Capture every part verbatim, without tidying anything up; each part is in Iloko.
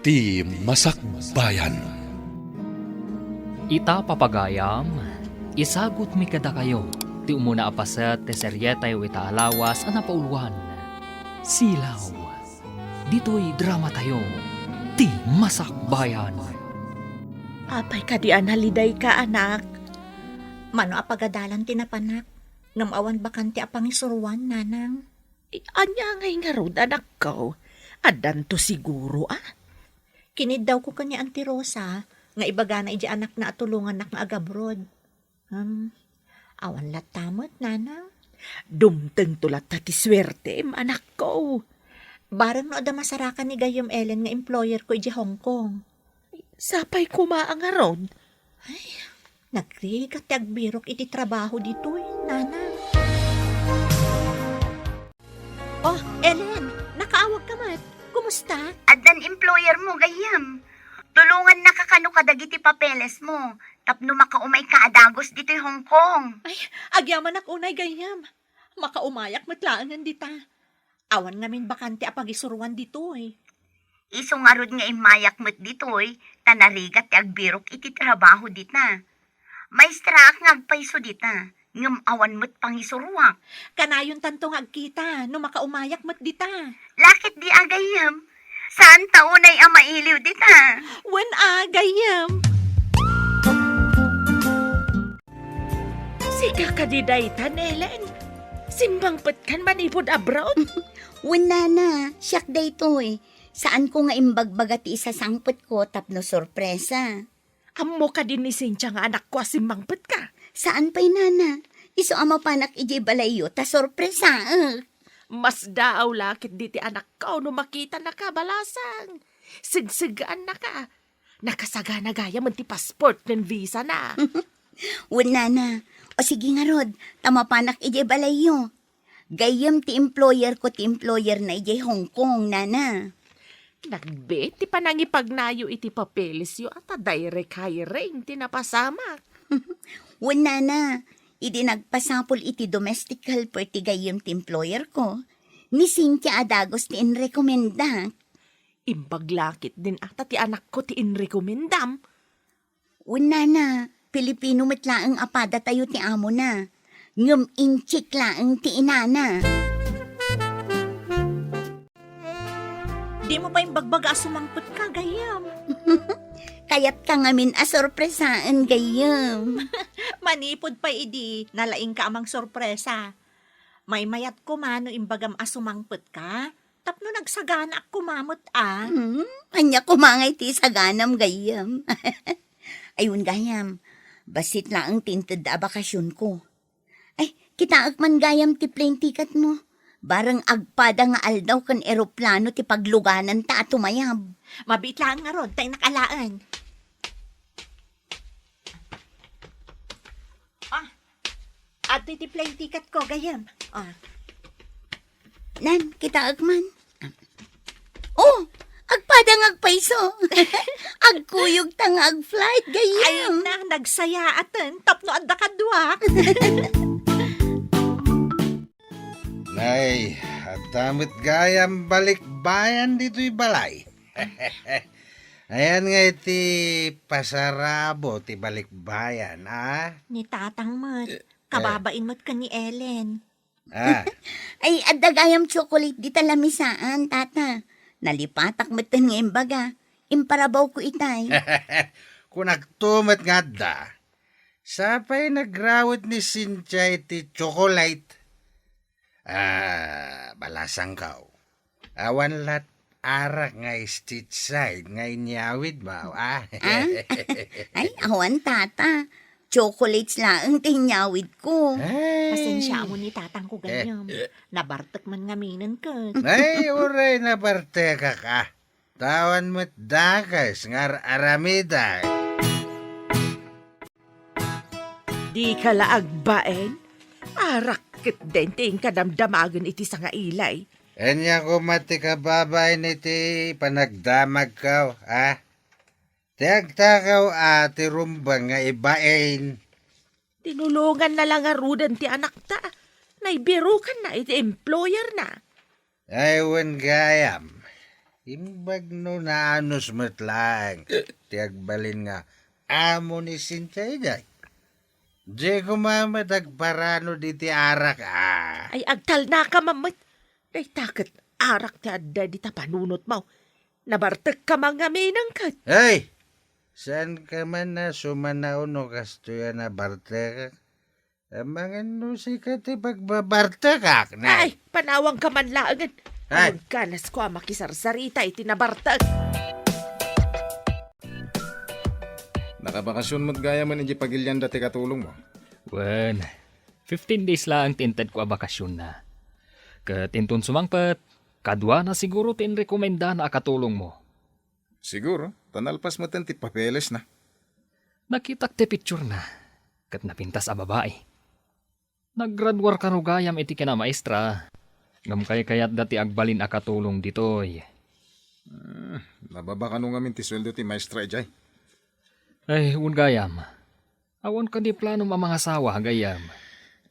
Ti Masakbayan. Ita, papagayam, isagutmi kadakayo ti umuna a paset ti serietayo ita a lawas a napauluan, Silaw. Ditoy dramatayo, Ti Masakbayan. Apay kadi a nalidayka, anak? Mano a pagadalan ti napanak, ngem awan bakante a pangisuroan, nanang? Ania ngay ngarud, anakko? Addanto siguro, a? Kiniddawko ken ni Auntie Rosa nga ibagana idiay anakna a tulongannak nga agabroad. Hmm, awan latta met, nanang. Dumtengto latta ti suertem, anakko. Bareng no adda masarakan ni gayyem Ellen nga employerko idiay Hong Kong. Sapay koma a ngarud. Ay, nagrigat ti agbirok iti trabaho ditoy, nanang. Oh, Ellen, nakaawagka met. Kumusta? Addan employermo, gayyem. Tulongannaka kano kadagiti papelesmo tapno makaumayka a dagus ditoy Hong Kong. Ay, agyamanak unay, gayyem. Makaumayak met laengen dita. Awan ngamin bakante a pagisuroan ditoy. Isu ngarud nga immayak met ditoy, ta narigat ti agbirok iti trabaho dita. Maestraak nga agpayso dita, ngem awan met pangisuroak. Kanayontanto nga agkita no makaumayak met dita. Laketdi a, gayyem. Saanta unay a mailiw dita. Wen a, gayyem. Sika kadi daytan, Ellen? Simmangpetkan manipud abroad? Wen, nana, siak daytoy. Saanko nga imbagbaga ti isasangpetko tapno sorpresa. Ammo kadi ni Cynthia nga anakko a simmangpetka? Saan pay, nana. Isu a mapanak idiay balayyo ta sorpresaek. Masdaaw la ketdi ti anakko no makitanaka, balasang. Segseggaannaka. Nakasagana gayamen ti passport ken visa na. Wen, nana. O sige ngarud, ta mapanak idiay balayyo. Gayyem ti employerko ti employerna idiay Hong Kong, nana. Nagbiit ti panangipagnayo iti papelesyo a ta direct hiring ti napasamak. Wen, nana, idi nagpasapul iti domestic helper ti gayyem ti employerko, ni Cynthia a dagus ti inrekomendak. Imbag la ketdin a ta ti anakko ti inrekomendam. Wen, nana, Pilipino met laeng a padatayo ti amona, ngem Intsik laeng ti inana. Dimo pay imbagbaga a sumangpetka, gayyem. Kayatka ngamin a sorpresaen, gayyem. Manipud pay idi, nalaingka a mangsorpresa. Maymayat koma no imbagam a sumangpetka, tapno nagsaganaak koma met a. Hmm, ania koma ngay ti isaganam, gayyem? Ay, wen, gayam, bassit laeng ti intedda a bakasionko. Ay, kitaek man, gayam, ti plane ticketmo. Bareng agpada nga aldaw ken eroplano ti paglugananta a tumayab. Mabiit laeng ngarud ta innak alaen. Ah, adtoy ti plane ticketko, gayyem. Ah. Nan, kitaek man. Oh, agpada nga agpayso. Agkuyogta nga ag-flight, gayyem. Ay na, nagsayaaten tapno adda kaduak. Nay, adda met gayam balikbayan ditoy balay. Ayan nga iti pasarabo ti balikbayan, a? Ni tatang met, eh, kababain met ken ni Ellen. Ah. Ay, adda gayam chocolate dita lamisaan, tata. Nalipatak metten nga imbaga. Imparabawko itay. Kunakto met nga adda. Sapay nagrawet ni Cynthia iti chocolate. Ah, balasangko. Awan lat arak nga street side nga inyawidmo, a? Ah? Ay, awan, tata. Chocolates laeng ti inyawidko. Ay. Pasensiaam ni tatangko, gayyem. Eh, eh. Nabartek man ngaminen ket. Ay, uray nabartekak, a. Ta awan met dakes nga ar-aramidak. Dika la agbain? Arak ketdin ti inka damdamagen iti sangailay. Ania koma ti kababain iti panagdamagko, a? Ti agtakaw a ti rumbeng nga ibain. Tinulonganna la ngaruden ti anakta. Naibirukanna iti employerna. Ay, wen gayam. Imbag no naanus met laeng ti agbalin nga amo ni Cynthia idiay. Diay koma met agparano diti arak, a. Ay, agtalnaka man met. Dayta ket arak ti adda dita panunotmo. Nabartekka man ngamin ket. Ay! Saanka man a sumanaw no kastoy a nabartekak? Amangan no sika ti pagbabartekak, nay. Ay, panawangka man laengen. Ay. Awan ganas ko a makisarsarita iti nabartek. Nakabakasyon met gayam idiay pagilianda ti katulongmo? Wen, fifteen days laeng ti intedko a bakasyon na. Ket inton sumangpet, kaduana siguro ti inrekomendana a katulongmo. Siguro, ta nalpas metten ti papelesna. Nakitak ti picturena, ket napintas a babai. Naggraduar kano gayam iti kinamaestra, ngem kaykayatda ti agbalin a katulong ditoy. Hmm, nababa kano ngamin ti sueldo ti maestra idiay? Ay, wen gayam. Awan kadi planom a mangasawa, gayyem?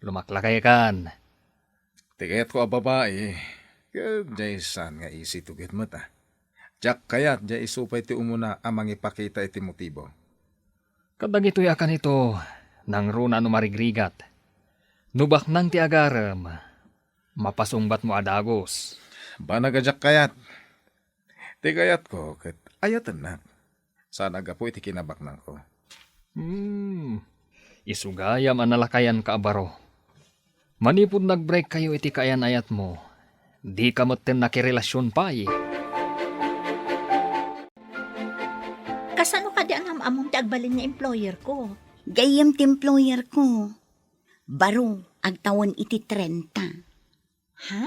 Lumaklakaykan. Ti kayatko a babai, ket diay saan nga isituget met, a. Diak kayat diay isu pay ti umuna a mangipakita iti motibo. Kadagitoy a kanito, nangruna no marigrigat. No baknang ti agarem, mapasungbatmo a dagus. Banag a diak kayat. Ti kayatko ket ayatennak. Saan a gapu iti kinabaknangko. Hmm. Isu gayam a nalakayanka a baro. Manipud nag-break kayo iti kaayan-ayatmo, dika metten nakirelasion pay. Kasano kadi a naam-ammom ti agbalin nga employer ko? Gayyem ti employer ko. Baro, agtawen iti trenta. Ha?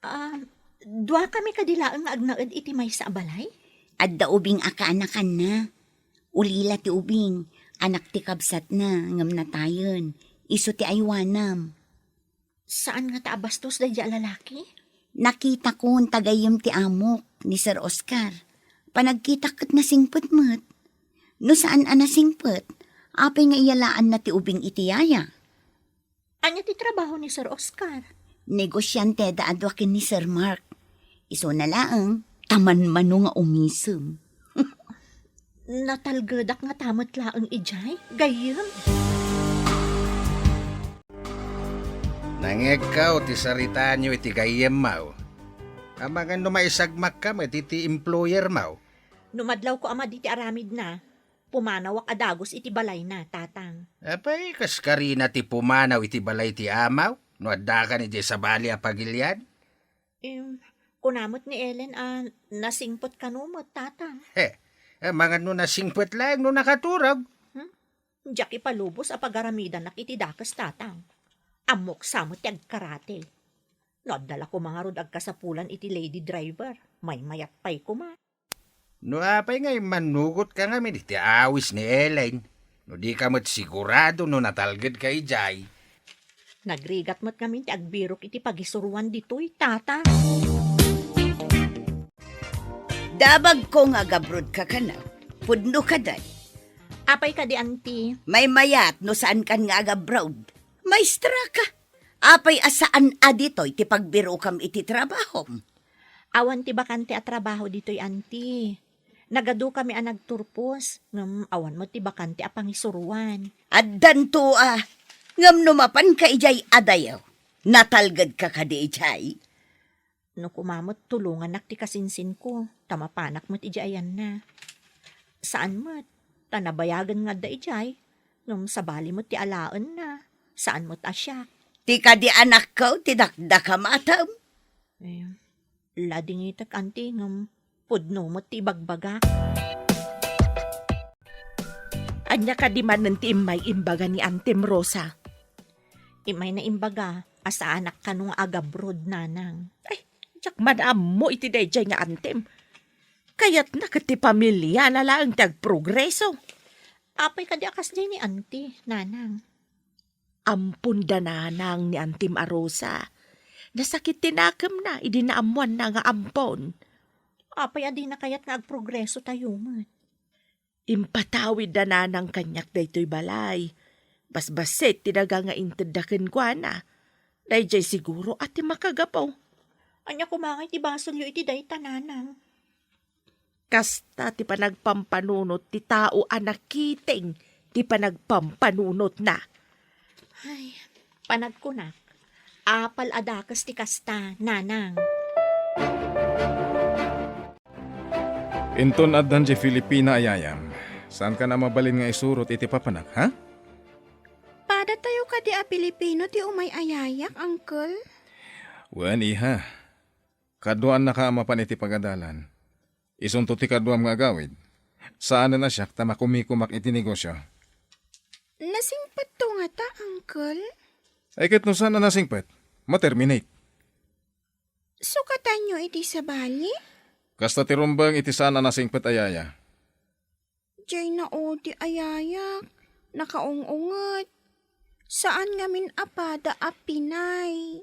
Ah, duakami kadi laeng nga agnaed iti maysa a balay? Adda ubing a kaanakanna. Ulila ti ubing, anak ti kabsatna, ngem natayen. Isu ti aywanam. Saan ngata a bastos daydiay a lalaki? Nakitakon ta gayyem ti amok, ni Sir Oscar. Panagkitak ket nasingpet met. No saan a nasingpet, apay nga iyalaanna ti ubing iti yaya? Ania ti trabaho ni Sir Oscar? Negosianteda a dua ken ni Sir Mark. Isuna laeng, ta manmano nga umisem. Natalgedak ngata met laeng idiay, gayyem. Nangegko ti saritaanyo iti gayyemmo. Amangan no maisagmakka met iti employermo. No madlawko a madi ti aramidna, pumanawak a dagus iti balayna, Tatang. Apay, kas karina ti pumanaw iti balay ti amaw, no addakan idiay sabali a pagilian? Em, kuna met ni Ellen a nasingpet kano met, Tatang. He, amangan no nasingpet laeng no nakaturog. Hmm? Diak ipalubos a pagaramidanak iti dakes, Tatang. Ammok sa met ti agkaratil. No adda la koma ngarud agkasapulan iti lady driver, maymayat pay koma. No apay nga immannugotka ngamin iti awis ni Elaine, no dika met sigurado no natalgedka idiay. Nagrigat met ngamin ti agbirok iti pagisuroan ditoy, Tatang. Dabagko nga agabrodka kano. Pudno kadi. Apay kadi, Auntie? Maymayat no saankan nga agabroad. Maestraka. Apay a saan a ditoy ti pagbirokam iti trabahom? Awan ti bakante a trabaho ditoy, Auntie. Nagadukami a nagturpos, ngem awan met ti bakante a pangisuroan. Addanto a, ngem no mapanka idiay adayo, natalgedka kadi idiay? No koma met tulongannak ti kasinsinko, ta mapanak met idiay ayanna. Saan met, ta nabayagen nga adda idiay, ngem sabali met ti alaenna, saan met a siak. Ti kadi anakko ti dakdakam, atam? Eh, ladingitek, Auntie, ngem pudno met ti ibagbagak. Ania kadi manen ti immay imbaga ni Antem Rosa? Immay na imbaga a saanak kano nga agabroad, Nanang. Ay, diak man ammo iti daydiay nga Antem. Kayatna ket ti pamiliana laeng ti agprogreso. Apay kadi a kasdiay ni Auntie, Nanang? Ampon da Nanang ni Antem a Rosa. Nasakit ti nakemna idi naammoanna nga ampon. Apay a dina kayat nga agprogreso tayo met? Impatawid da Nanang kaniak daytoy balay. Basbasit ti daga nga intedda kenkuana. Daydiay siguro a ti makagapu. Ania koma ngay ti basolyo iti dayta, nanang? Kasta ti panagpampanunot ti tao a nakiting ti panagpampanunotna. Ay, panagkunak, apal a dakes ti kasta, nanang. Inton addan diay Filipina a yayam, saankan a mabalin nga isurot iti papanak, ha? Padatayo kadi a Pilipino ti umay a yayak, uncle? Wen, iha. Kaduaannaka a mapan iti pagadalan. Isunto ti kaduam nga agawid. Saanen a siak ta makumikumak iti negosio. Nasingpetto ngata, uncle? Ay, ket no saan a nasingpet, ma-terminate. Sukatanyo iti sabali? Kasta ti rumbeng iti saan a nasingpet a yaya. Diay naudi a yayak, nakaung-unget. Saan ngamin a pada a Pinay.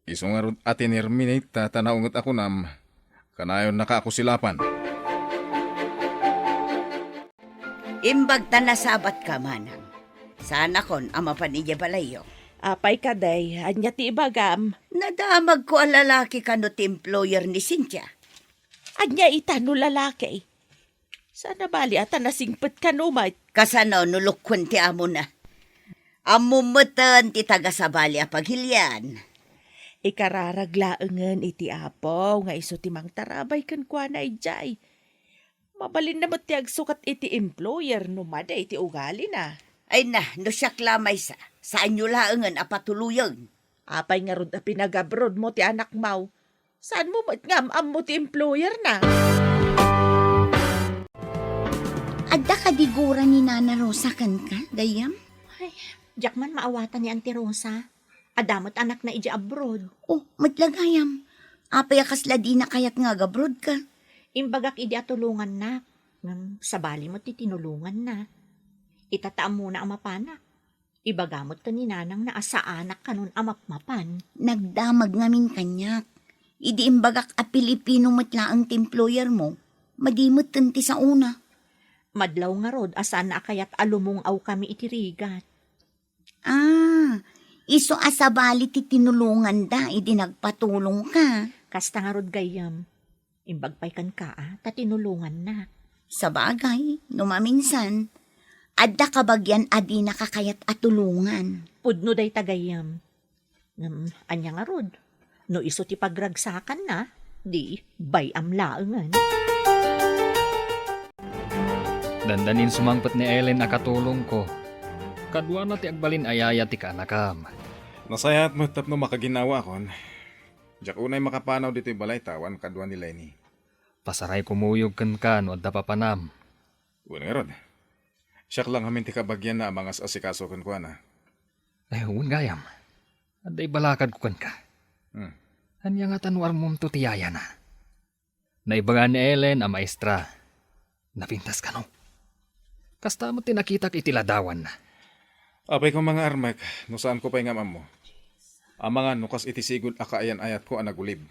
Isu ngarud a tinerminate ta, ta naunget a kunam, kanayonnaka a kusilapan. Imbag ta nasabatka, manang. Saanakon a mapan idiay balayyo. Apay kadi, ania ti ibagam? Nadamagko a lalaki kano ti employer ni Cynthia. Ania ita no lalaki? Saan a bali a ta nasingpet kano met. Kasano no lukkuen ti amona? Ammom metten ti taga-sabali a pagilian. Ikararag laengen iti Apo nga isu ti mangtarabay kenkuana idiay. Mabalinna met ti agsukat iti employer no madi ti ugalina. Ay na, no siak la maysa, saanyo laengen a patuloyen. Apay ngarud a pinagabrodmo ti anakmo? Saanmo met nga am-ammo ti employerna? Adda kadi gura ni Nana Rosa kenka, gayyem? Ay, diak man maawatan ni Auntie Rosa. Adda met anakna idiay abroad. Oh, met la gayyem. Apay a kasla dina kayat nga agabroad ka? Imbagak idi a tulongannak. Ngem sabali met ti tinulonganna. Ita ta ammona a mapanak. Ibaga met ken ni nanangna a saanak kanon a mapmapan. Nagdamag ngamin kaniak. Idi imbagak a Pilipino met laeng ti employer mo, madi metten ti saona. Madlaw ngarud a saanna a kayat a lumung-awkami iti rigat. Ah, isu a sabali ti tinulonganda idi nagpatulongka. Kasta ngarud gayyem. Imbag pay kenka a ta tinulongannak. Sabagay, no maminsan, adda kabagian a dinaka kayat a tulongan. Pudno dayta gayyem. Ngem, ania ngarud? No isu ti pagragsakanna, di bay-am laengen. Dandanin sumangpet ni Ellen a katulongko. Kaduana ti agbalin a yaya ti kaanakam. Nasayaat met tapno makaginnawaakon. Diak unay makapanaw ditoy balay ta awan kadua ni Lenny. Pasaray kumuyog kenka no adda papanam. Wen ngarud. Siak la ngamin ti kabagianna a mangas-asikaso kenkuana. Ay, wen gayam. Adda ibalakadko kenka. Hmm. Ania ngata no ammomto ti yayana? Naibaga ni Ellen a maestra. Napintas kano? Kasta met ti nakitak iti ladawanna. Apay koma nga armek, no saanko pay nga am-ammo. Amangan no kas iti sigud a kaayan-ayatko a nagulib.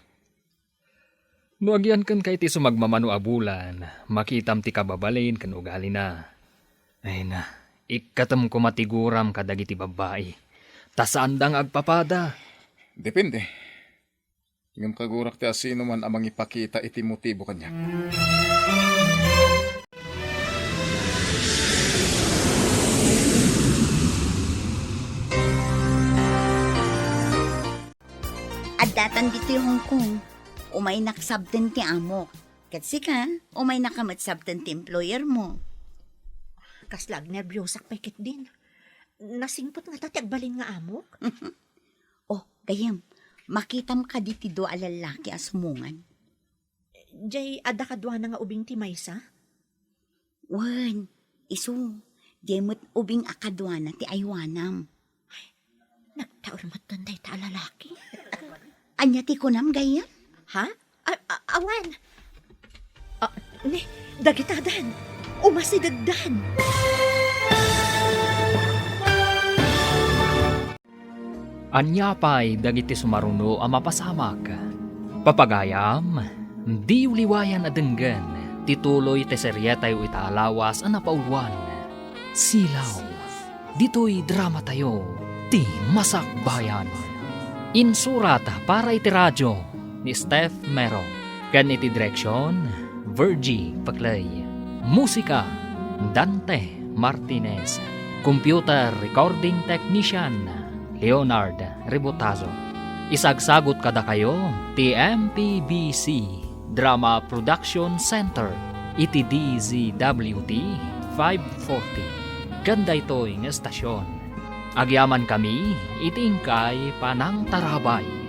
No agian kenka iti sumagmamano a bulan, makitam ti kababalin ken ugalina. Ay na, ikkatem koma ti guram kadagiti babbai, ta saanda nga agpapada. Depende. Ngem kagurak ti asinoman a mangipakita iti motibo kaniak. Addatan ditoy Hong Kong. Umaynak sabten ti amok. Ket sika, umaynaka met sabten ti employer mo. Kasla agnerbiosak pay ketdin. Nasingpet ngata ti agbalin nga amok? Oh, gayyem, makitam kadi ti dua a lallaki a sumungan? Jay adda kaduana nga ubing ti maysa? Wen, isu, jay met ubing a kaduana ti aywanam. Nagtaer metten dayta a lalaki. Ania ti kunam, gayyem? Ha? A-, a-, awan. Ah, ni, dagitadan. Umasidegdan. Ania pay dagiti sumaruno a mapasamak? Papagayam, diyo liwayan a denggen ti tuloy ti serietayo ita a lawas a napauluan, Silaw. Ditoy dramatayo, Ti Masakbayan. Insurat para iti radio, ni Steph Mero, ken iti direksion, Virgie Paclay. Musika, Dante Martinez. Computer recording technician, Leonard Rebotazo. Isagsagut kadakayo ti M P B C Drama Production Center iti D Z W T five forty. Ken daytoy nga estasion, agyamankami iti inkay panangtarabay.